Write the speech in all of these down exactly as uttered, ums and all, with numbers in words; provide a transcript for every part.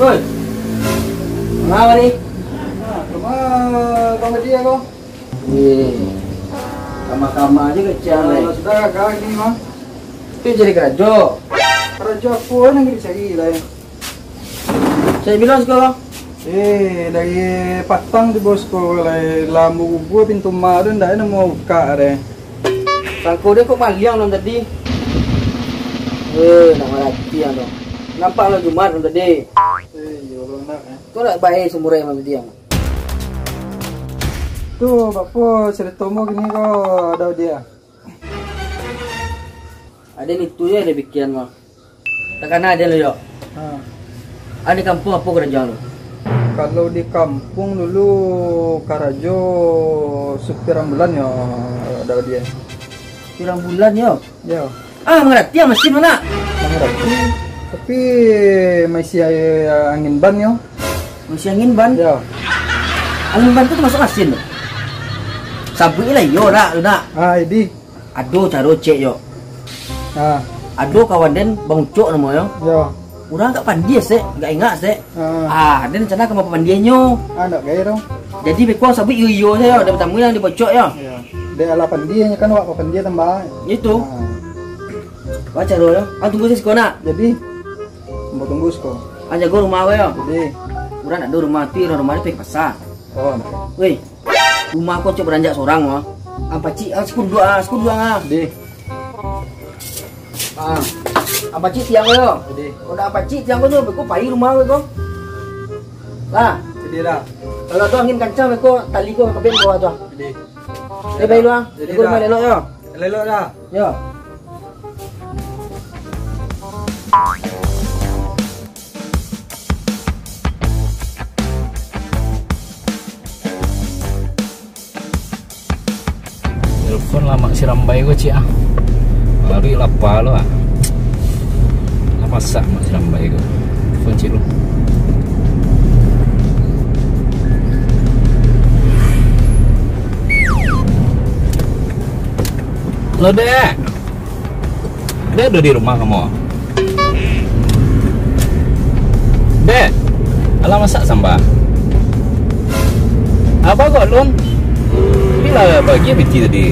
Oi. Manga ni? Ah, rumah Bang Haji ko. Weh. Kama-kama aja kecil, eh. Sudah kagak ni, Bang. Tu cari karajo. Karajo apo nan dicari lai? Cari bilo siko, Bang? Eh, dari patang tu, Bos, ko lai lambu gugua pintu rumah tu, ndak nemu buka deh. Sangko dia kok maliang nan tadi. Eh, nak marati ang tu. Nampak lah Jumat nan tadi. Eh, iyo, benar, eh. Kau nak bae sumurai nan tadi ang. Tu, bapa cerita mu gini ko, ada dia. Ada itu je ada pikiran mah. Takana aja lo, yo. Ha. Ah, di kampuang apo karajo lo? Kalau di kampuang dulu karajo supir ambulan yo, Daudi. Supir ambulan yo? Yo. Ah, mangarati ah masin tu nak? Mangarati. Tapi maisi angin ban yo. Maisi angin ban? Yo. Angin ban tu tamasuk masin tu? Sabuik lah iyo nak, tu nak. Ah, jadi. Ado caro cek yo. Ha. Ado kawan den Bang Ucok namo yo. Yo. Urang agak pandia sek, agak ingak sek. Ha. Ah, den rencana ka mapapandianyo. Ah, nak gaya dong. Jadi beko sabuik iyo-iyo sajo, den batamu nan di Bang Ucok yo. Yo. Dek alah pandianyo kan awak papandia tambah. Itu. Ha. Apo caro yo? Ah, tunggu siko nak. Jadi, mau tunggu siko. Ah, jago rumah awak yo. Jadi. Urang nak ado rumah tu, urang rumah tu pai ka pasa. Oh, nak. Weh. Rumah ko cok baranjak sorang, wah. Ampacik, ah, siko duduak, ah, siko duduak, ah. Di. Ah. Ampacik tiang ko yo. Di. Kok ndak ampacik tiang ko nyo, beko pai rumah ko. Lah. Di lah. Kalau ado angin kancang, beko tali ko kabek bawah tu, ah. Di. Eh, pai lu, ah. Jadi beko lah. Rumah elok yo. Elok dah. Yo. Telepon lah mak si Rambai ko, cik, ah. Baru lapa lo, ah. Lah masak mak si Rambai ko. Telepon cik lu. Lo, Dek. Dek, ado di rumah kamo? Dek, alah masak samba? Apo kok lun? Tapi lah pagi piti tadi.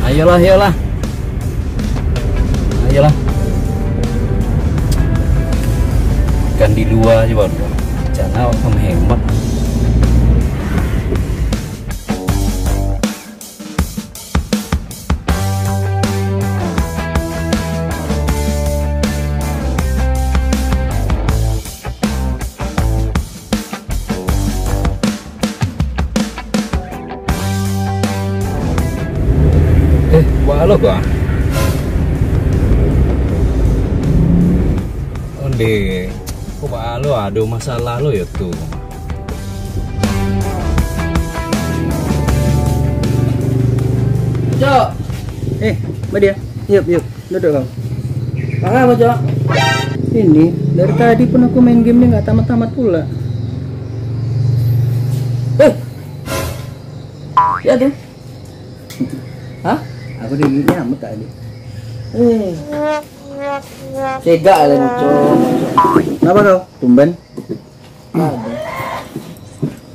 Ayolah, ayolah. Ayolah. Makan di lua aja baru. Rencana awak menghemat. Eh, baa lo ko? Onde, ko baa lo, ado masalah lo yo tu. Cok. Eh, ba dia? Yup, yup. Duduk kau. Ah, Bang Cok. Ini, dari tadi pun aku main game ni nggak tamat-tamat pula. Eh. Ya tu. Hah? Aku ni nyamuk tadi. Eh. Cegak lah, Bang Cok. Kenapa kau? Tumben. Aduh.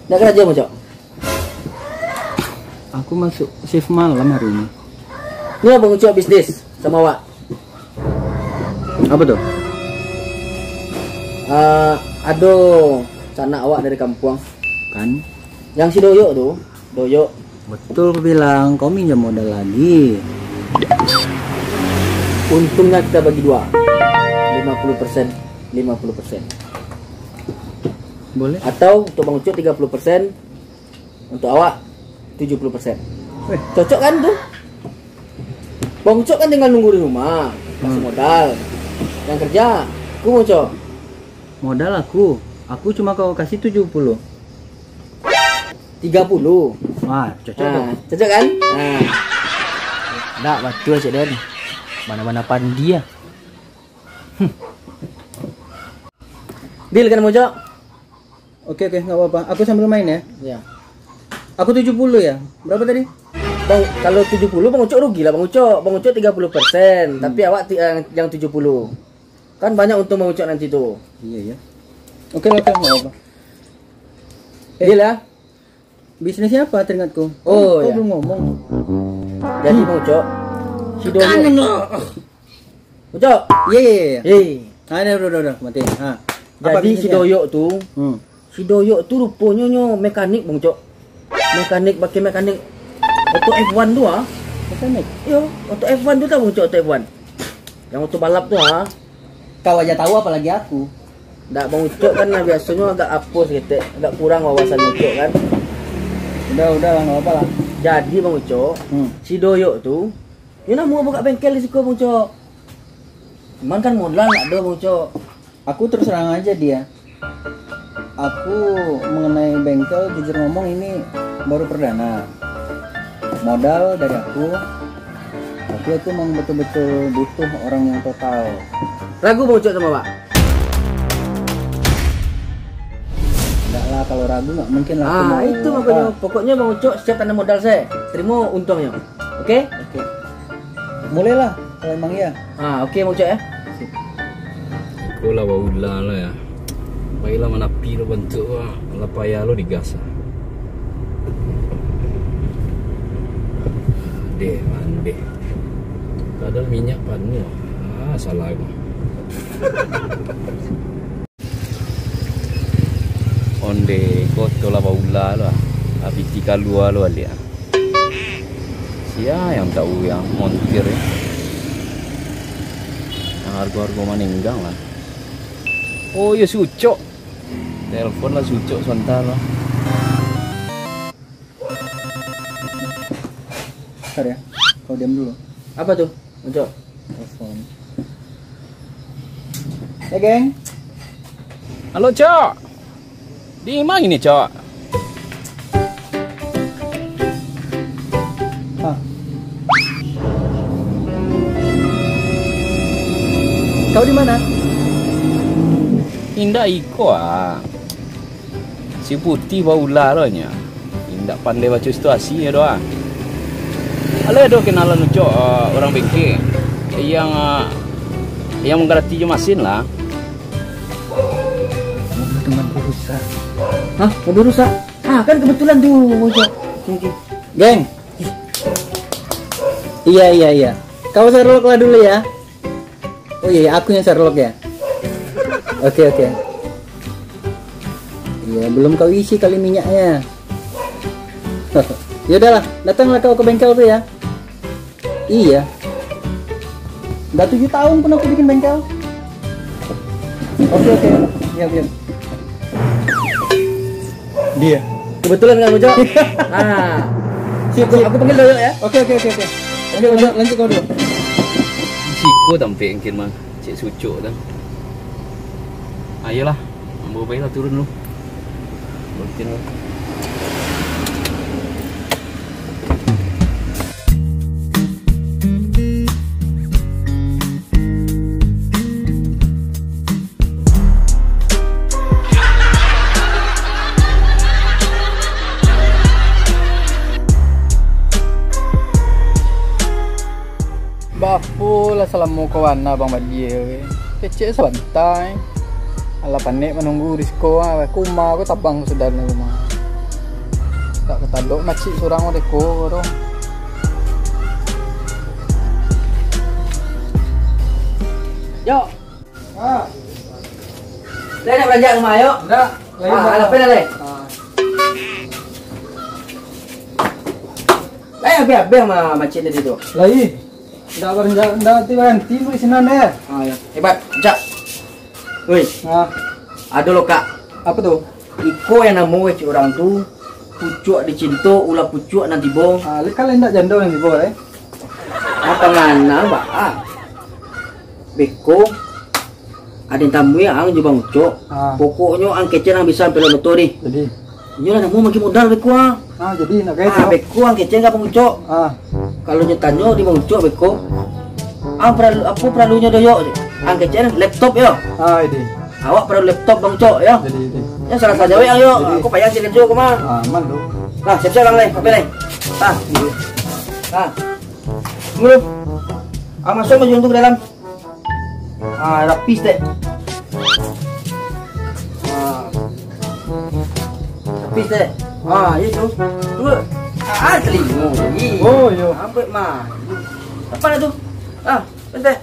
Nak karajo, Bang Cok? Aku masuk shift malam hari ini. Ni Bang Ucok bisnis samo awak. Apo tu? Ah, ado sanak awak dari kampuang. Kan? Yang si Doyok tu, Doyok. Betul ku bilang, kau minjam modal lagi. Untungnya kita bagi dua. Lima puluh persen, lima puluh persen. Boleh. Atau untuk Bang Ucok tiga puluh persen, untuk awak tujuh puluh persen. Weh. Cocok kan tu? Bang Ucok kan tinggal nunggu di rumah, kasih Hmm. modal. Yang kerja, aku Bang Ucok. Modal aku, aku cuma kau kasih tujuh puluh. Tiga puluh. Wah, cocok tu. Ah, cocok kan? Ah. Ndak, batua cek den. Bana-bana pandia. Hmm. Deal kan, Bang Ucok? Oke, oke, nggak apa-apa. Aku sambil main, ya. Ya. Aku tujuh puluh, ya. Berapa tadi? Bang, kalau tujuh puluh, Bang Ucok rugi lah, Bang Ucok. Bang Ucok tiga puluh persen, Hmm. tapi awak ti-, yang, yang tujuh puluh. Kan banyak untuang Bang Ucok nanti tu. Iya, iya. Oke, oke, nggak apa-apa. Eh, Deal ya? Bisnisnya apa, teringatku? Oh, Kau iya. belum ngomong. Jadi, Bang Ucok, si Doyok. Ucok. Iya, iya, iya, iya. Eh. Ah, udah, udah, udah, udah, mati. Ah. Apa Jadi, si bisnisnya? Doyok tu, Hmm. si Doyok tu ruponyo nyo mekanik, Bang Ucok. Mekanik, pakai mekanik oto F one tu, ah. Mekanik? Iyo, oto F one tu tahu, Bang Ucok, oto F one? Yang oto balap tu, ah. Kau aja tahu, apalagi aku. Ndak, Bang Ucok kan lah biasonyo agak apo saketek, agak kurang wawasan Ucok kan. Udah, udah lah, nggak apa-apa lah. Jadi, Bang Ucok, Hmm. si Doyok tu, nyo nak buka bengkel di siko, Bang Ucok. Cuman kan modal ndak ado, Bang Ucok. Aku terus terang aja dia. Aku mengenai bengkel, jujur ngomong, ini baru perdana. Modal dari aku, tapi aku memang betul-betul butuh orang yang total. Ragu Bang Ucok samo, Pak? Enggak lah, kalau ragu nggak mungkin lah aku Ah, mau itu apa. Makonyo. Pokoknyo Bang Ucok siap tanam modal sae. Terimo untuangnyo. Oke? Oke. Mulailah, kalau emang iya. Ah, oke, Bang Ucok, ya. Sip. Iko lah baula lah, ya. Pailah manapi lo bantuak, lah payah lo digas, ah. Deh, mandeh. Padahal minyak panuah. Ah, salah aku. Onde koto lah baula lo, ah. Abih ti kalua lo baliak, ah. Sia yang tahu yang montir, ya. Yang harga-harga manenggang lah. Oh, iyo, si Ucok. Telepon lah si Ucok sontak lo. Bentar ya, kau diam dulu. Apa tu, Ucok? Telepon. Ya, geng. Halo, Cok. Di ma ini, Cok? Hah. Kau di mana? Indak iko, ah. Si Putih baula lo nyo. Indak pandai baco situasi nyo doh, ah. Alah ado kenalan Ucok, ah, urang bengke yang, ah, yang manggarati jo masin lah. Mobil teman rusak. Hah? Mobil rusak? Ah, kan kebetulan tu, Ucok. Oke, oke. Geng. Iya, iya, iya. Kau serok lah dulu ya. Oh iya, aku yang serok ya. Oke, oke. Iya, belum kau isi kali minyaknya. Ya udahlah, datanglah kau ke bengkel tu ya. Iya. Udah tujuh tahun pun aku bikin bengkel. Oke, oke. Siap, siap. Dia. Kebetulan kan, Ucok? Ah. Siap, Aku, siap. aku panggil Doyok ya. Oke, oke, oke, oke. Oke, lanjut, lanjut kau dulu. Siko tampek mungkin mah. Cek Sucuk tu. Ayolah, ambo baiklah turun dulu. Rutin lah. Bapo lah salamo kawan abang badia ko. Kecek sabanta, eh. Alah panek manunggu di siko, ah. Kuma ko tabang sudah ni rumah. Tak katadok macik surang deko ko tu. Yo. Ah. Lai nak balanjak rumah, yo? Ndak. Lai Ah, ndak. Alah, pen lah, lai. Ah. Lai habis-habis ma-, macik tadi tu. Lai. Ndak balanjak, ndak ti baranti di sinan deh. Ah, ya. Hebat, Cak. Woi. Ah. Ado lo, Kak. Apa tu? Iko yang namo kecek urang tu, pucuak dicinto, ulah pucuak nan tibo. Ah, lai kan indak jando nan tibo, eh? Apa ngana, Mbak? Ah. Beko, aden tamu ya, ang jo Bang Ucok. Ah. Pokoknyo ang kecek ang bisa ampelon motor ni. Jadi? Inyo lah namo magi modal beko, ah. Ah, jadi nak kaya Ah, tu. Beko ang kecek ka Bang Ucok. Ah. Kalau nyo tanyo di Bang Ucok beko, ang paralu, apo paralunyo Doyok? Ang kecek laptop yo. Ah, ini. Awak paralu laptop Bang Ucok yo. Jadi, jadi. Yo, salah sajo wek ang yo. Jadi. Aku payah sih kerjo aku mah. Ah, aman tu. Nah, siap-siap lang lai, kopi lai. Nah. Nah. Tunggu dulu. Ah, masuk maju tu ke dalam. Ah, rapih, Tek. Ah. Rapih, Tek. Ah, itu. Tunggu. Ah, telingo. Ih. Oh, iyo. Ambek mah. Apa tu? Ah, Tek.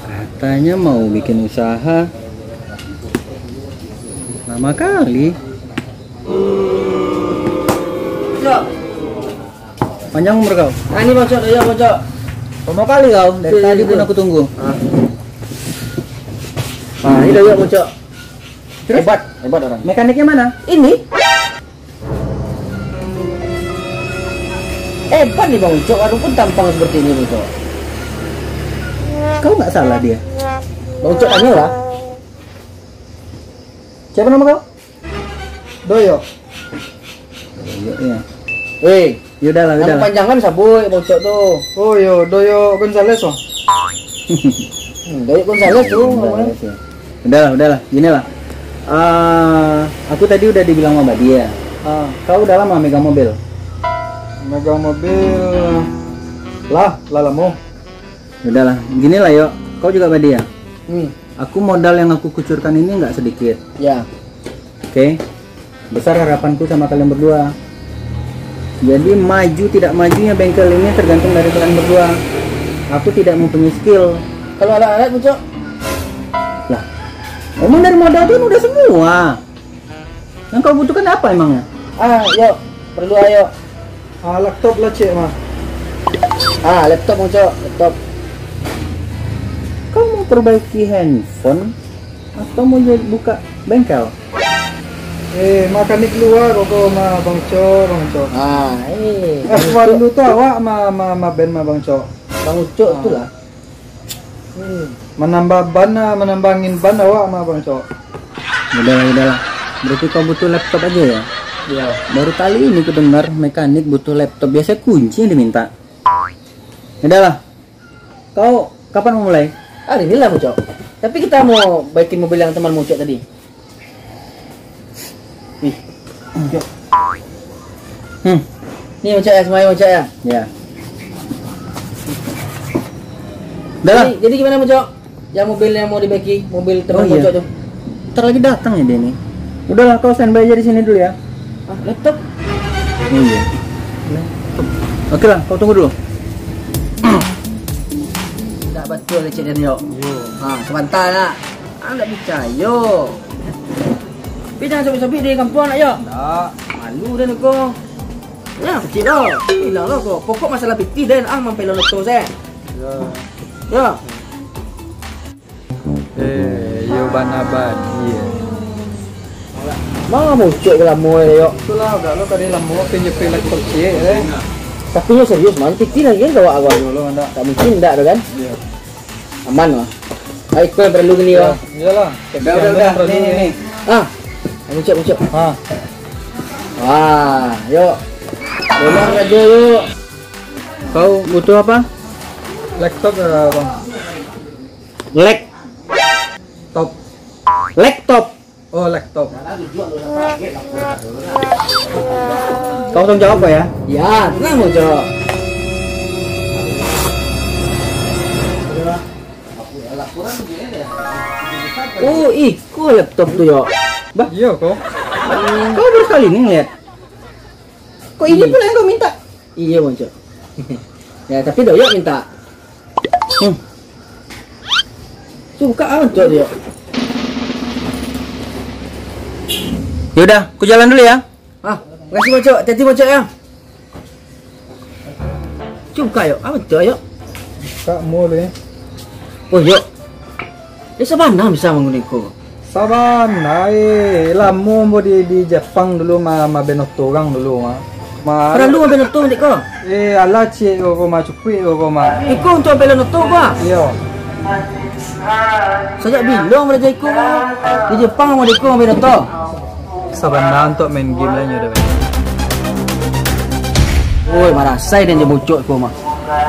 Katanya mau bikin usaha. Lama kali. Cok. Panjang umur kau. Ah, ini, Bang Cok, Doyok, Bang Cok. Lama kali kau, dari Iya, tadi iya, pun iya. aku tunggu. Ah. Ah, ini Doyok, Bang Cok. Terus? Hebat, hebat orang. Mekaniknya mana? Ini. Hebat nih Bang Ucok, walaupun tampang seperti ini nih, Cok. Kau nggak salah dia. Bang Ucok tanya lah. Siapa nama kau? Doyok. Doyok, ya. Eh, Ya udahlah, nama udahlah. panjangan sabuik Bang Ucok tu. Oh, yo, Doyok Gonzales, oh. Hmm, Doyok Gonzales tu namanya. Gonzales, ya. Udahlah, udahlah. Ginilah. Ah, aku tadi udah dibilang sama Badia. Ah. Kau udah lama megang mobil? Megang mobil lah, lah lama. Udahlah, ginilah, Yok. Kau juga Badia. Hmm. Aku modal yang aku kucurkan ini nggak sedikit. Ya. Oke. Besar harapanku sama kalian berdua. Jadi maju tidak majunya bengkel ini tergantung dari kalian berdua. Aku tidak mempunyai skill. Kalau alat-alat, Bang Ucok? Lah, emang dari modal tu udah semua. Yang kau butuhkan apa emangnya? Ah, Yok. Perlu ah, Yok. Ah, laptop lah, cek mah. Ah, laptop, Bang Ucok. Laptop. Kau mau perbaiki handphone atau mau jadi buka bengkel? Eh, mekanik luar kok mah, Bang Ucok, Bang Ucok. Ah, eh. Eh, Bang Ucok. Dulu tu awak mah, mah, mah band mah, Bang Ucok. Bang Ucok tu lah. Hmm. Manambah ban, ah, manambah angin ban awak mah, Bang Ucok. Udahlah, udahlah. Berarti kau butuh laptop aja ya? Iya. Baru kali ini ku dengar mekanik butuh laptop. Biasa kunci yang diminta. Udahlah. Kau kapan mau mulai? Hari ni lah, Bang Ucok. Tapi kita mau baikin mobil yang teman Bang Ucok tadi. Ih. Hmm. Ni, Bang Ucok, ya, semuanya, Bang Ucok, ya. Ya. Dah lah. Jadi, jadi gimana, Bang Ucok? Yang mobil yang mau dibaiki, mobil teman Oh, iya. Bang Ucok tu. Ntar lagi datang ya dia ni. Udahlah, kau standby aja di sini dulu ya. Ah, laptop? Oh, iya. Laptop. Oke lah, kau tunggu dulu. Tak betul kecil dia, Yok. Iya. Ha, sebentar nak. Ah, ndak picayo. Tapi jangan sobek-sobek di kampuang nak, Yok. Ndak. Malu den ko. Ya, kecil dah. Hilang lah ko. Pokok masalah pitih den, ah, mampelon oto se. Ya. Ya. Eh, iyo bana badi, eh. Manga Bang Ucok ko lamo, eh, Yok. Itulah, agak lo tadi lamo, pinjam laptop ciek, eh. Tapi nyo serius, man. Pitih lagi kan gawak awak. Iyo lo, ndak. Tak mungkin ndak tu kan? Iya. Aman lah. Baik, kau yang perlu gini, Yo. Iyalah. Udah, udah, udah. Ni, ni, ni. Ah. Bang Ucok, Bang Ucok. Ha. Wah, Yok. Tolong aja, Yok. Kau butuh apa? Laptop, eh, Bang. Lek. Top. Laptop. Oh, laptop. Kau tanggung jawab kau ya? Ya, tenang, Bang Ucok. Oh, iko laptop tu, Yok. Bah, Iyo, ko. Kau baru kali ni ngeliat. Kok ini Iya. pula yang kau minta? Iya, Bang Ucok. Ya, tapi Doyok minta. Hmm. Tu buka ah, Bang Ucok, Doyok. Yaudah, aku jalan dulu ya. Ah, makasih, Bang Ucok. Hati-hati, Bang Ucok, ya. Cuba buka, Yok. Ah, Bang Ucok, Yok. Buka mall ni. Oh, Yok. Eh, sabana bisa mangguno ko. Sabana, eh, lamo ambo di, di Jepang dulu ma-, maben oto urang dulu, ma. Ma- Paralu maben oto dek ko? Eh, alah ciek ko, ko ma, cukuik ko, ko ma. Iko untuak maben oto ko, ah? Iyo. Sajak bilo baraja iko, ko? Di Jepang ambo dek ko maben oto. Sabana untuak main game lah nyo dah. Oi, marasai den jo Bang Ucok ko mah.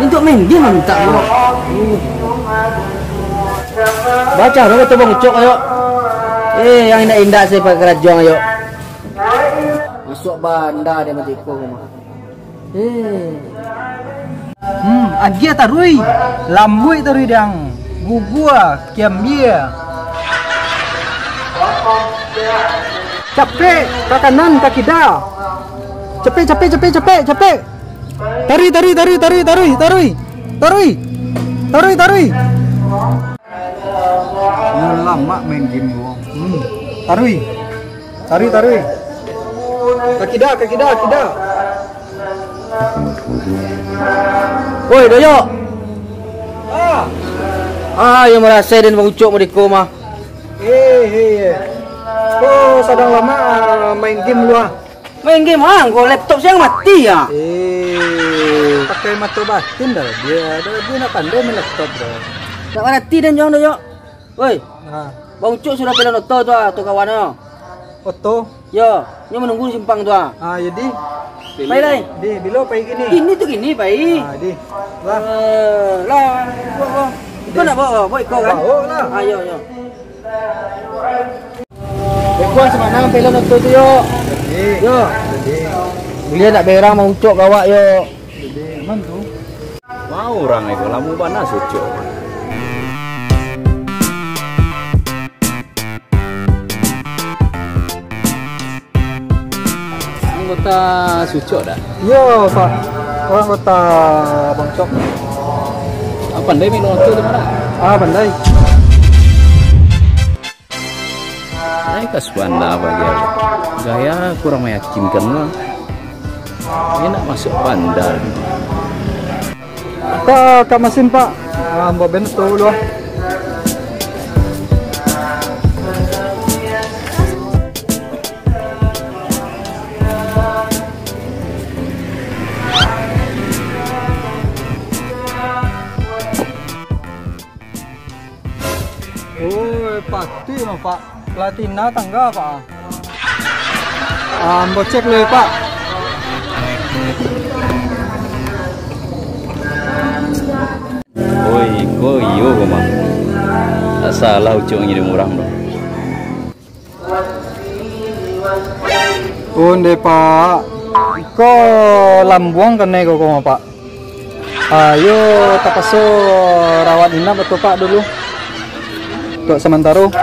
Untuak main game lah minta ko. Baco lo kato Bang Ucok, ayo. Eh, yang indak-indak sajo pakai karajo, ayo. Sok banda dek mati ko mah. Eh. Hmm, agiah taruih. Lambuik taruih dang. Gugua, kiambia. Capek, ka kanan, ka kida. Capek, capek, capek, capek, capek. Taruih, taruih, taruih, taruih, taruih, taruih. Taruih. Taruih, taruih. Lah lamak main game ko. Hmm. Taruih. Taruih, taruih. Ka kida, ka kida, ka kida. Oi, Doyok. Ah. Ah, yo marasai den Bang Ucok mah di ko mah. Eh, eh, eh. Ko sadang lamak main game lu ah. Main game ah, ko laptop siang mati ah. Eh, pakai mato batin dah dia. Dah dia nak pandai main laptop dah. Nak manati den jong Doyok. Woi, nah. Bang Ucok sudah pelan oto tu ah, tu kawan ah. Oto? Yo, nyo menunggu di simpang tu ah. Ah, jadi? Pai lai. Di, bilo pai kini? Kini tu kini pai. Ah, di. Lah. Eh, lah, bawa, bawa. Kau nak bawa, bawa ikau kan? Bawa lah. Ayo, ayo. Bekuan semanang pelan oto tu yo. Jadi. Yo. Jadi. Buliah nak berang Bang Ucok gawak yo. Jadi, aman tu. Wah, urang iko lamo bana sucuk. Anggota sucuk dah? Iyo, Pak. Anggota Bangcok. Ah, pandai main oto tu, Pak? Ah, pandai. Ai, kasuan lah, Pak, gaya. Gaya kurang meyakinkan lah. Ini nak masuk bandar. Pak, ka masin, Pak. Ah, ambo ben tu dulu, ah. Oh, patuik mah, Pak. Platina tangga, Pak. Ah, ambo cek dulu, Pak. Oi, ko iyo ko mah. Tak salah Ucok ngirim urang tu. Onde, Pak. Ko lambuang kanai ko, ko mah, Pak. Ah, yo tapaso rawat inap atau Pak dulu. Untuk sementaro.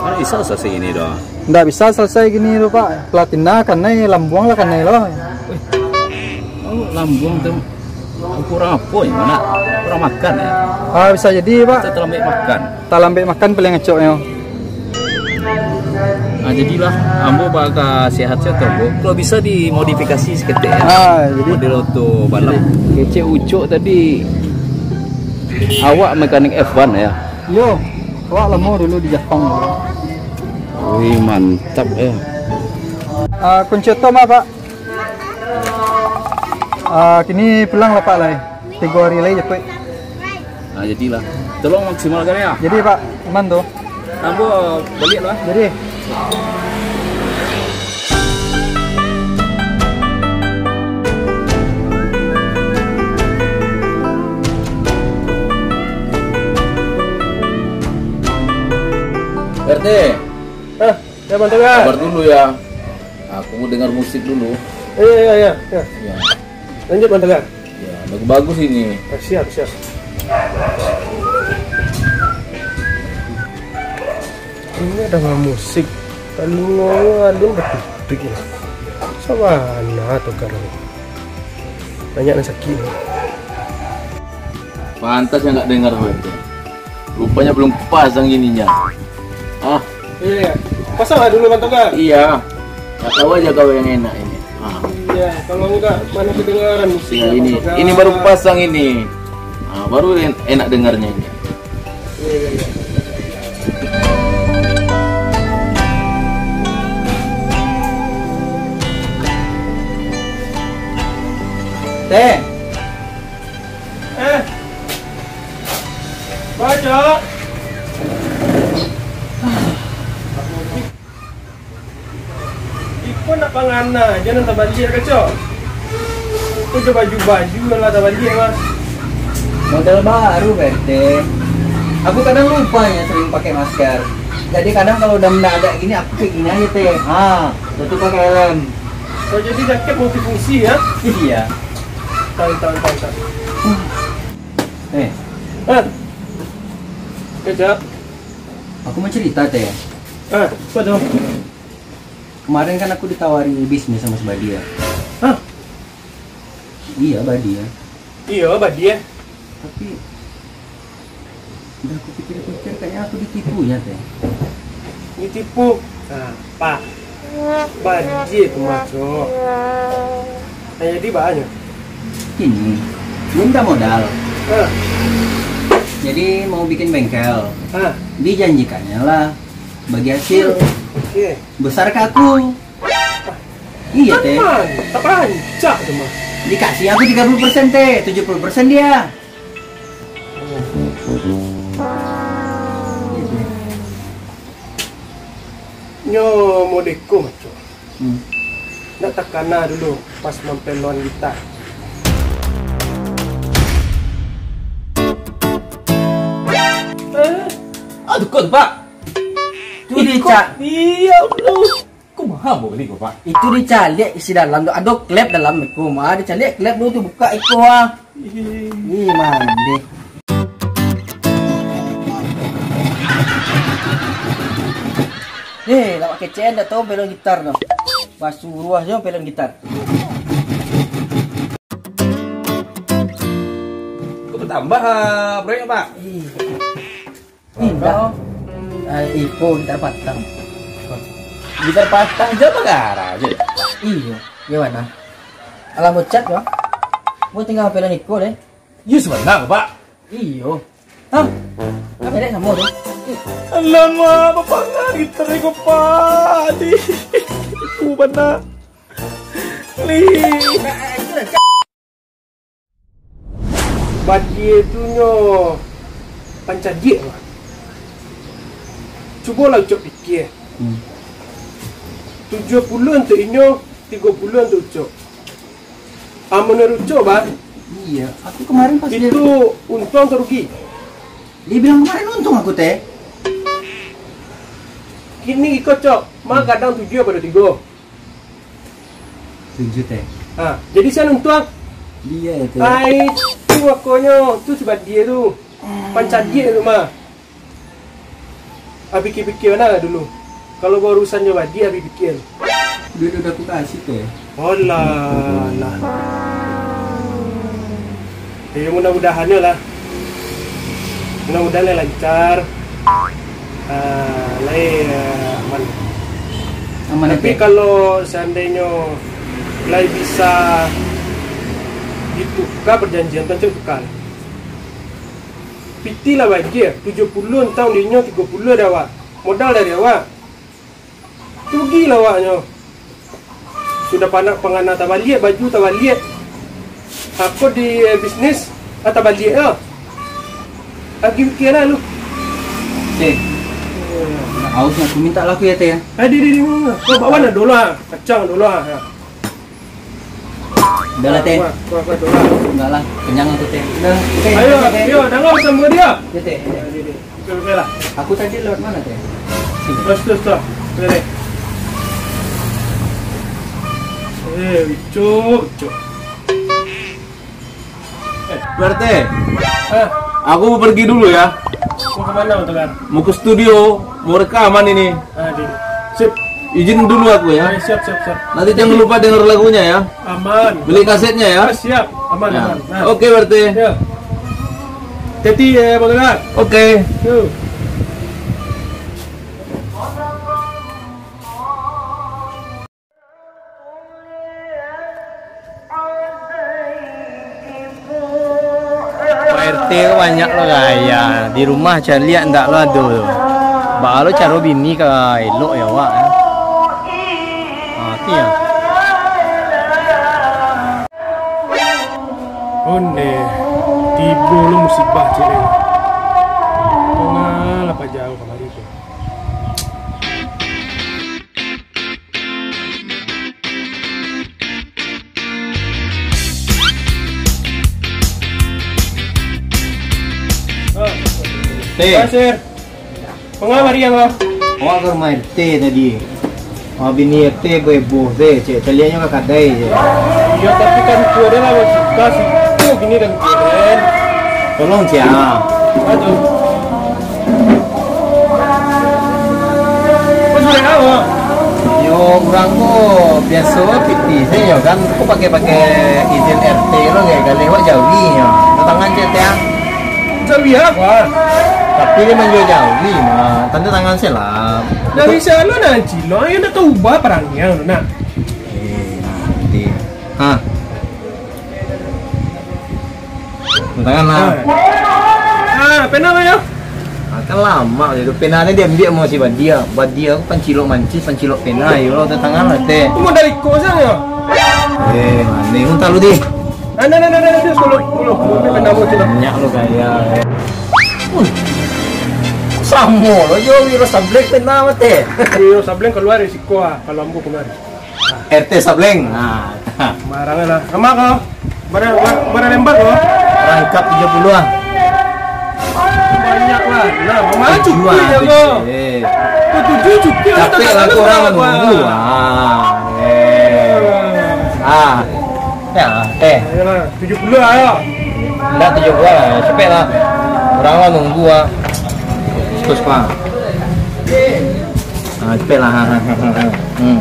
Mana bisa selesai ini doh? Ndak bisa selesai gini tu, Pak. Platina kanai, lambuang lah kanai lah. Weh, oh, lambuang tu kurang apa ya, mana? Kurang makan ya? Ah, bisa jadi, Pak. Kita terlambat makan. Talambek makan paling acoknyo. Ah, jadilah, ambo baka sehat-sehat tu, ambo. Kalau bisa dimodifikasi saketek, ya. Ah, jadi. Model oto balap. Jadi, kecek Ucok tadi, awak mekanik F one, ya? Yo, awak lamo dulu di Japang. Wih, mantap, ya. Ah, kunci oto mah, Pak? Ah, kini pulang lah, Pak, lai. Tigo hari lai japuik. Ah, jadilah. Tolong maksimalkan, ya. Jadi, Pak, aman tu? Ambo baliak lah. Jadi. R T. Hah? Ya, Bang Togar. Sabar dulu ya. Aku mau dengar musik dulu. Iya, iya, iya, iya. Iya. Lanjut, Bang Togar. Ya, bagus-bagus ini. Ah, siap, siap. Ini ada musik. Talingo alun batutuik ini. Sabana Togar. Banyak nan sakik ni. Pantas yang nggak dengar, Bang. Rupanya belum pasang ininya. Ah. Iya, iya. Pasang lah dulu, Bang Togar. Iya. Nggak tahu aja kau yang enak ini. Ah. Iya, kalau enggak, mana kedengaran musik. Iya, ini. Ini baru pasang ini. Ah, baru en- enak dengarnya ini. Iya, iya, iya. Teh. Eh. Baco. Iko nak pangana aja nan tabaliak, Cok. Iko jo baju-baju lah tabaliak, Mas. Model baru, Pak R T. Aku kadang lupa ya sering pakai masker. Jadi kadang kalau udah mendadak gini, aku kayak gini aja, Teh. Ha, tutup pakai helm. Oh, jadi jaket multifungsi, ya? Iya. Tahu, tahu, tahu, tahu. Eh. Eh. Kejap. Aku mau cerita, Teh. Eh, apa tuh? Kemarin kan aku ditawari bisnis sama si Badia. Hah? Iya, Badia. Iya, Badia. Tapi, udah aku pikir-pikir, kayaknya aku ditipunya, Teh. Ditipu? Nah, Pak. Badia tu, Maco. Nah, jadi banyak. Gini, minta modal. Hah? Jadi, mau bikin bengkel. Hah? Dijanjikannya lah, bagi hasil. Oke. Besar ke aku. Iya, Teh. Kan mantap, rancak tu mah. Dikasih aku tiga puluh persen, Teh. Tujuh puluh persen dia. Nyo modeko, Maco. Hmm. Ndak takana dulu pas mampeloan gitar. Eh? Aduh, kok tu, Pak? Tu dicak. Iya, Allah. Kumaha ambo bali ko, Pak? Itu dicaliak isi dalam tu. Ado klep dalam iko mah. Dicaliak klep dulu tu, buka iko ah. Ih, mandeh. Eh, lawak kecek ndak tahu pelon gitar tu. Basuruah jo pelon gitar. Kok bertambah, ah, proyek, Pak? Ih. Indak. Ah, iko gitar patang. Gitar patang jo bagara jo. Iyo, gimana? Alah bocat, Bang. Mau tinggal pelon iko deh. Iyo, sebenarnya, Pak. Iyo. Hah? Apa dek sama tu? Alamak, bapak nggak gitar iko, Pak. Di, itu benar. Lih. Badia tu nyo pancadiak mah. Cubolah Ucok pikia. Hmm. Tujuah puluah untuak inyo, tigo puluah untuak Ucok. Ah, manuruik Ucok, bah. Iya, aku kemarin pas dia. Itu untuang atau rugi? Dia bilang kemarin untung aku, Teh. Kini iko, Cok, mah gadang tujuah pado tigo. Tujuh, Teh. Ha, jadi sia untuang? Dia, Teh. Ai, tu makonyo, tu si Badia tu. Pancadiak tu mah. Ah, pikir-pikir nah dulu. Kalau baurusan jo Badia, ah, pikir. Duit udah aku kasih, Teh. Olah, lah. Jadi mudah-mudahan lah. Mudah-mudahan lah lancar. Ah, lai, ah, aman. Aman. Tapi, Teh, kalau seandainyo lai bisa ditukar perjanjian tu, Cok, tukar. Piti lah bagian, tujuah puluah untuang dinyo, tigo puluah dari awak. Modal dari awak. Rugi lah awaknyo. Sudah panak pangana tabaliak, baju tabaliak. Ako di, eh, bisnis, ah, tabaliak lah. Lagi pikia lah lu. Teh, aus aku minta lah aku ya, Teh, ya. Eh, di, di, di, di. Kau bawa lah dolar, kacang dolar. Ha. Udah lah, Teh. Kuah, kuah, kuah, kuah. Enggak lah, kenyang aku, Teh. Udah, Teh. Ayo, Teh. Ayo, dengar sama dia. Ya, Teh. Ya, ya, ya. Oke, oke lah. Aku tadi lewat mana, Teh? Sini. Terus, terus, terus. Oke, deh. Eh, Ucok, Ucok. Eh, P R T. Hah? Aku mau pergi dulu ya. Mau kemana, Bang Togar? Mau ke studio, mau rekaman ini. Ah, di. Sip. Izin dulu aku ya. Ah, siap, siap, siap. Nanti jangan lupa denger lagunya ya. Aman. Beli kasetnya ya. Ah, siap. Aman, ya, aman. Nah. Oke, P R T. Ya. Hati-hati ya, Bang Togar. Oke. Yo. Pak R T ko banyak lo gaya. Di rumah caliak ndak lo ado tu. Baa lo caro bini ka elok ya awak, eh. Ha, tu ya. Ondeh, tibo lo musibah ciek lai. Tangah lah pajau kamari tu. Teh. Manga mari, Abah? Awak ka rumah R T tadi. Ah, bini R T heboh-heboh se, cek caliaknyo ka kadai se. Iyo, tapi kan itu adalah logika situ, gini kan keren. Tolong, Cia. Aduh. Kau sudah tahu? Yo, urang ko biaso piti se yo kan, ko pakai-pakai izin R T lo, kayak galeh wak jawi nyo. Tangan cek tiang. Jawi apa? Tapi dia manjual jawi mah. Tanda tangan se lah. Dari sana nan cilok, ayo nak tahu ubah parangiang tu nak. Eh, nanti. Ha. Tangan lah. Ah, pena mah yo. Ah, kan lama je tu. Pena ni dia ambil mau si Badia. Badia aku pancilok mancis, pancilok pena yo. Tangan lah teh. Tu modal iko saja. Eh, mana yang tahu di? Nah, nah, nah, nah, nah, dia sepuluh, sepuluh, sepuluh, dia nama tu. Banyak lo gaya. Wih. Samo lo jo Wiro Sableng pena mate. Wiro Sableng keluar risiko ah, kalau ambo kemari. R T Sableng. Nah. Sembarangan lah. Sama kau. Bara, bara, bara lembar kau? Rangkap tiga puluh ah. Banyak lah. Nah, mama cukup ya kau. Eh. Kau tujuh cukup. Capek lah kau orang nunggu. Ah. Eh. Ah. Ya, teh. Ayolah, tujuh puluh lah, yo. Ndak tujuh puluh lah, cepek lah. Urang lah nunggu lah. Terus, Pak. Ah, cepek lah. Hmm.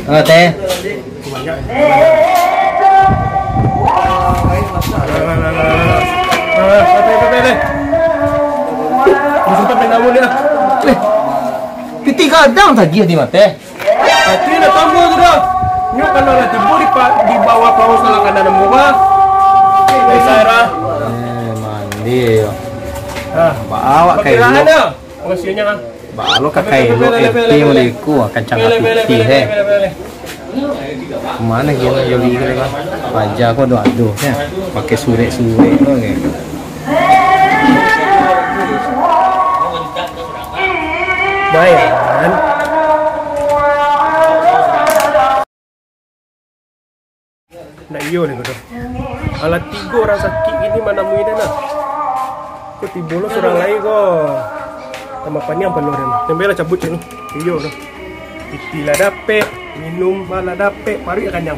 Ah, teh. Piti gadang tadi ati mah, teh. Ati nak tambah tu dah. Nyo kalau lah tibo di pa-, di bawah paus salah kanan ambo bah. Selesai lah. Eh, mandi yo. Ah. Baawak kailo. Pakai lah dah. Makasihnya ah. Balo ka kailo, F P mereka, kancang piti, eh. Mana gini yo liga lah. Paja ko ado-ado, ya. Pakai surek-surek ko, eh. Bayan. Ndak iyo deh, ko. Alah tigo urang sakik kini manamui den, nah. Ko tibo lo surang lai ko. Tambah paniang palo den. Sampai lah cabut sini. Iyo tu. Piti lah dapek, minum lah dapek, paruik lah kanyang.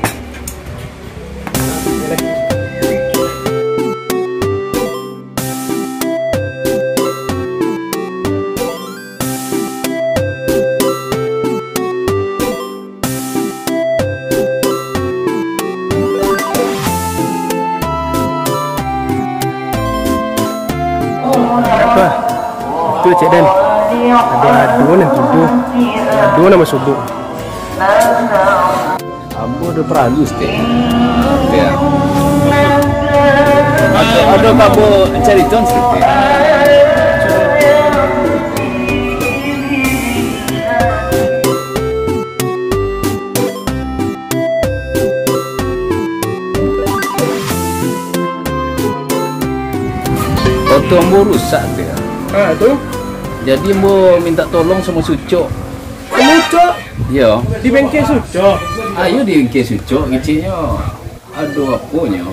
Apa? Itu cek den. Ado-ado nan tibo. Ado nan masubuk. Ambo ado paralu, Ustaz. Ya. Ado, ado kabo carito, Ustaz. Oto ambo rusak, Ustaz. Ah, tu? Jadi ambo minta tolong samo si Ucok. Samo Ucok? Iyo. Di bengkel si Ucok? Ayo di bengkel si Ucok, keceknyo. Aduh, aponyo.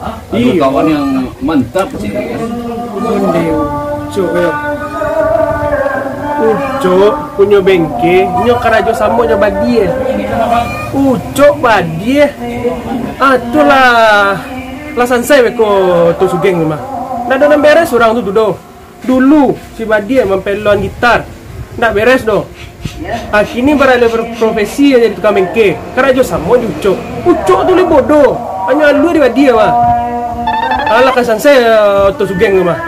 Aduh, iyo. Kawan yang mantap, keceknyo. Onde Ucok, yo. Ucok punyo bengkel, nyo karajo samo jo Badie. Ucok Badie. Ah, tu lah. Lah sansai beko tu Sugeng tu mah. Ndak ado nan beres urang tu, tu doh. Dulu, si Badie mampelon gitar, ndak beres doh. Akini baralih ber-, profesi jadi tukang bengke, karajo samo jo Ucok. Ucok tu lai bodoh, hanyo alua di Badie mah. Alah ka sansai, eh, oto Sugeng tu mah.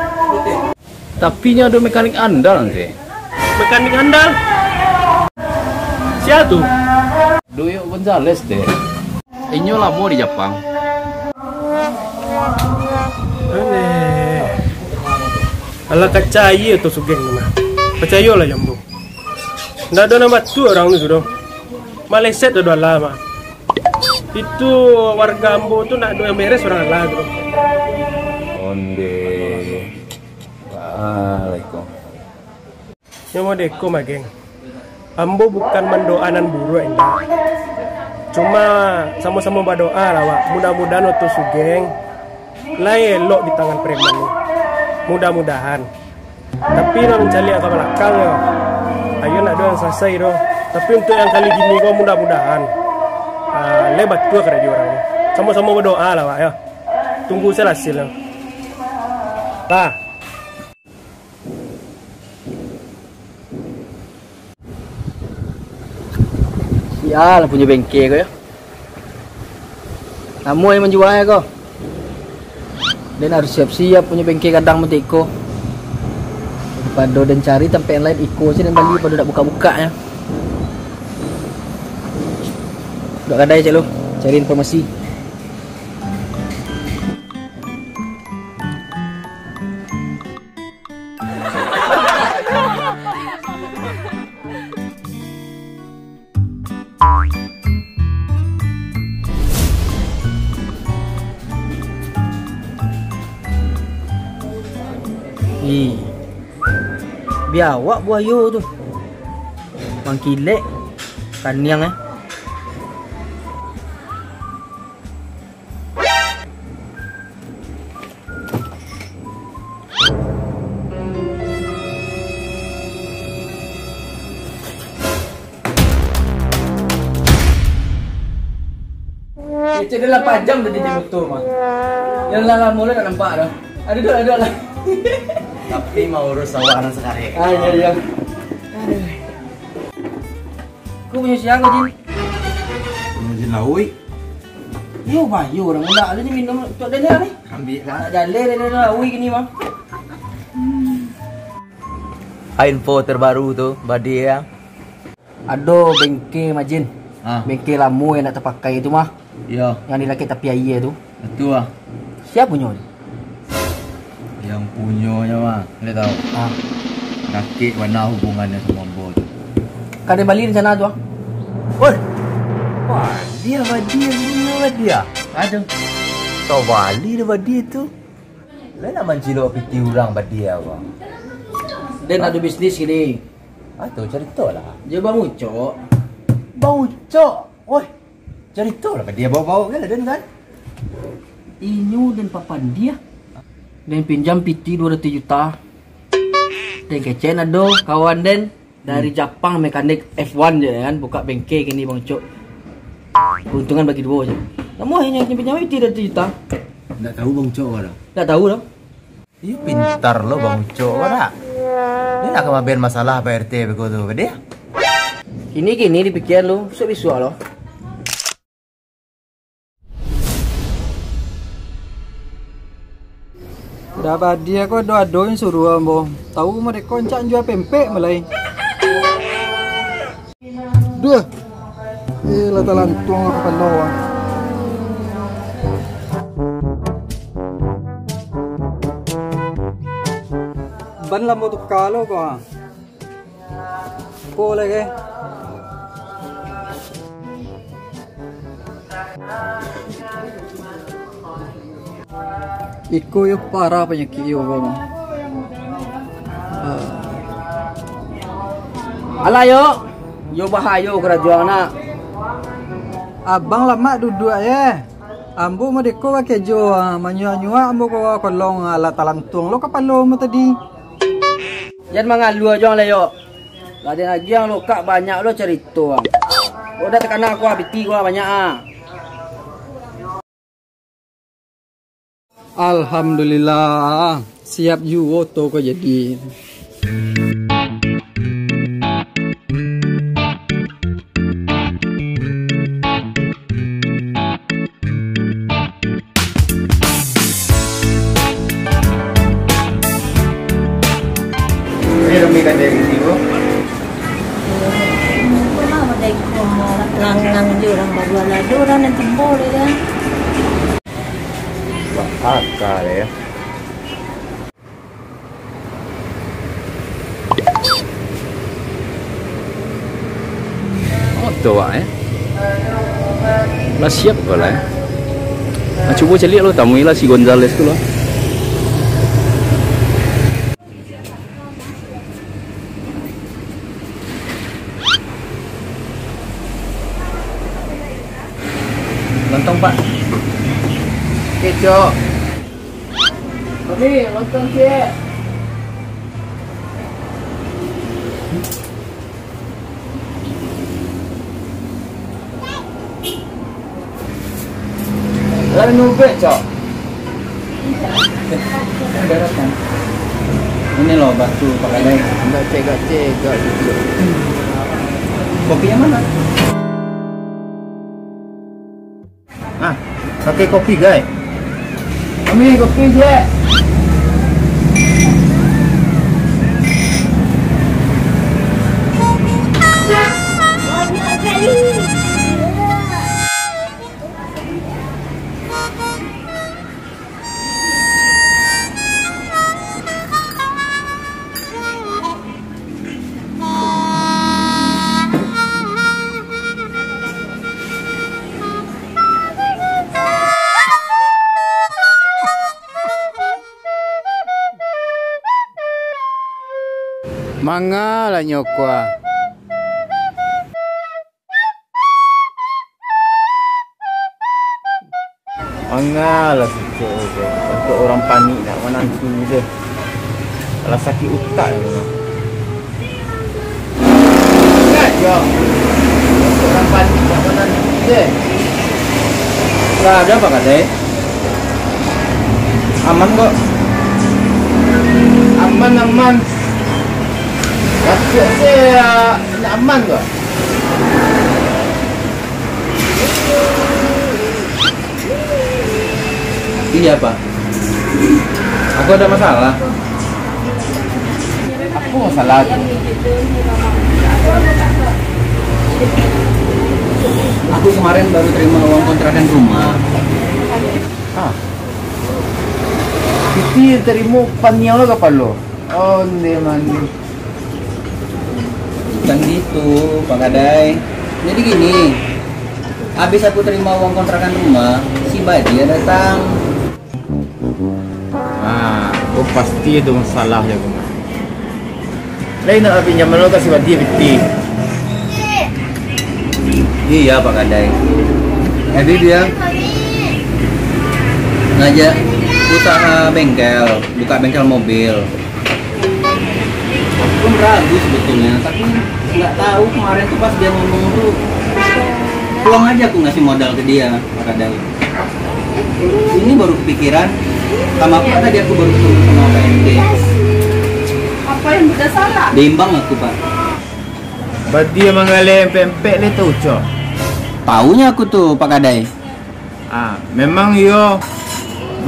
Tapi nyo ado mekanik andal, Teh. Mekanik andal? Sia tu? Doyok Gonzales, Teh. Inyo lamo di Japang. Aneh. Alah kacai tu Sugeng tu mah. Picayolah jo ambo. Ndak ado nan batua urang tu sudah. Maleset dah alah mah. Itu warga ambo tu ndak ado yang beres urang alah tu. Onde. Waalaikum. Nyo mode ko mah, geng. Ambo bukan mandoa nan buruak, indak. Cuma samo-samo badoa lah, wak. Mudah-mudahan oto Sugeng lai elok di tangan preman ni. Mudah-mudahan. Tapi nak mancaliak ka balakang yo, ayo nak doh nan salasai doh. Tapi untuak yang kali kini ko mudah-mudahan, ah, lai batua karajo urang. Samo-samo badoa lah, Wak, yo. Tunggu sajo lah hasilnyo. Tah. Sia lah punyo bengke ko yo. Namuah nan manjual ko. Den harus siap-siap punyo bengke gadang mantiko. Daripado den cari tampek lain, iko se den bali, pado dak bukak-bukak nyo. Duduak kadai cek lu, cari informasi. Ih, biawak buayo tu. Mangkilek, kaniang, eh. Kecek dia lapan jam tadi di motor mah. Yang lah lamo lah tak nampak dah. Aduh, aduh, aduh lah. Tapi mau urus awak anak sekarang. Ah, iya, iya. Aduh. Kau punyo sia ko, Jin? Punyo Jin Lauik. Yo, bayo urang mudo tu minum tu dah ni. Ambiak lah. Jaleh dah, dah, dah, ui kini mah. Info terbaru tu, Badia. Ado bengke mah, Jin. Ah. Bengke lamo yang ndak tapakai tu mah. Iyo. Yang di lakek tapi aia tu. Batua lah. Sia punyo tu? Yang punyonyo mah, ndak tahu. Ah. Dakek bana hubungannyo samo ambo tu. Ka den bali rencana tu, ah. Oi. Wah, dia badia, dia badia. Aduh. Kau bali dia badia tu. Lah nak mancilok piti urang badia, Bang. Den ado bisnis kini. Ah, tu carito lah. Jo Bang Ucok. Bang Ucok. Oi. Carito lah, dia bawa-bawa kan, den kan? Inyo den papan dia. Den pinjam piti dua ratus juta. Den kecek ado kawan den dari Japang, mekanik F one je kan, buka bengke kini Bang Ucok. Keuntungan bagi duo je. Namuah inyo pinjam piti dua ratus juta. Ndak tahu Bang Ucok dah. Ndak tahu dah. Ih, pintar lo Bang Ucok ko dak? Ni nak ka maben masalah Pak R T beko tu, Badia? Kini-kini dipikia lu, bisuak-bisuak lo. Dah Badia ko ado-ado yang suruah ambo. Tahu mereka encak jua pempek malai. Duh. Eh, lah talantuang lah kapalo ah. Ban lamo tuka lo ko ah. Ko lagi. Iko yo parah panyakik yo ko mah. Ah. Alah yo, yo bahayo karajo nak. Abang lamak duduak ye. Ambo madeko bakejo, ah, manyuak-nyuak ambo ko kolong, alah talantuang lo kapalo ambo tadi. Jan mangalua jo ang leyok. Lah den agiah ang lokak banyak lo carito ang. Kok dak takana ko ah, piti ko ah banyak ah. Alhamdulillah, siap juo oto ko jadi. Ini rami kan dari sini, Bu? Kenapa lah badai ko, langang je urang bajual, ado urang nan tibo dek kan. Bakal ya. Oto awak, eh. Lah siap ko lah, eh. Nah, cubo caliak lo, tamui lah si Gonzales tu lah. Lontong, Pak. Kecok. Mami, lontong ciek. Anu bet, Cok. Eh, udah datang. Ini loh batu Pak Kadai. Gacek-gacek, gak gitu. Kopi yang mana? Ah, pakai kopi, Gai. Kami kopi je. Mangalah nyo ko ah. Mangalah siko ko. Untuak urang panik nak manantu je. Alah sakik utak je. Ingat jo. Untuak urang panik nak manantu je. Lah, ado Pak Kadai? Aman kok. Aman, aman. Masuk se, ah, nak aman kok. Iya, Pak. Aku ada masalah. Apa masalah tu? Aku kemarin baru terima uang kontrakan rumah. Ah. Piti tarimo paniang lo kapalo. Onde mandi. Bukan gitu, Pak Kadai. Jadi gini, habis aku terima uang kontrakan rumah, si Badia datang. Ah, oh pasti itu masalah ya, Bang. Lain nak pinjam lo kasih Badia piti. Iya, Pak Kadai. Jadi dia ngajak usaha bengkel, buka bengkel mobil. Aku pun ragu sebetulnya, tapi nggak tahu kemarin tuh pas dia ngomong tuh, pulang aja aku ngasih modal ke dia, Pak Kadai. Ini baru kepikiran, sama apa tadi aku baru ketemu sama Pak R T. Apa yang udah salah? Diimbang aku, Pak. Badia manggaleh empek-empek le tu, Cok. Taunya aku tuh, Pak Kadai. Ah, memang iyo,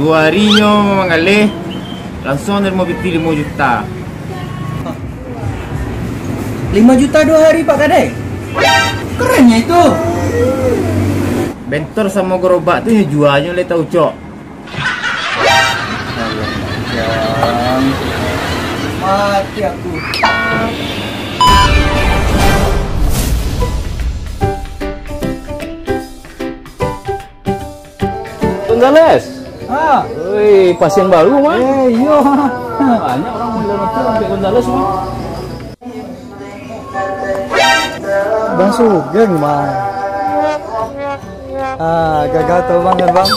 duo hari nyo mangaleh, langsuang narimo piti limo juta. Limo juta duo hari, Pak Kadai? Kerannyo itu. Bentor samo gerobak tu nyo jua nyo le tau, Cok. Alah, Jang. Mati aku. Gonzales. Ah. Woi, pasien baru mah. Eh, iyo. Banyak orang model motor sampai Gonzales mah. Bang Sugeng mah. Ah, gagah tu bang kan bang.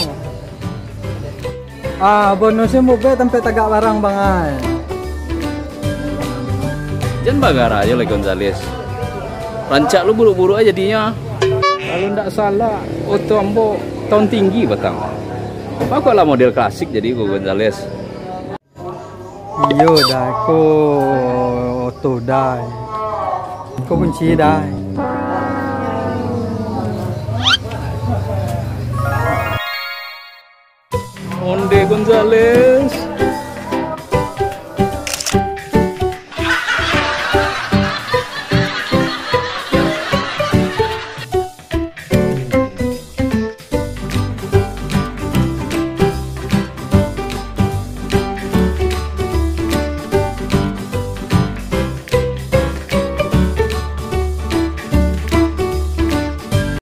Ah, bonusnya mubah sampai tagak barang bang ai. Jan bagara ajo lai Gonzales. Rancak lu buruk-buruk aja jadinyo. Kalau ndak salah, oto ambo tahun tinggi batang. Bakolah model klasik jadi ko Gonzales. Iyo dai, ko oto dai. Ko kunci dai. Onde Gonzales.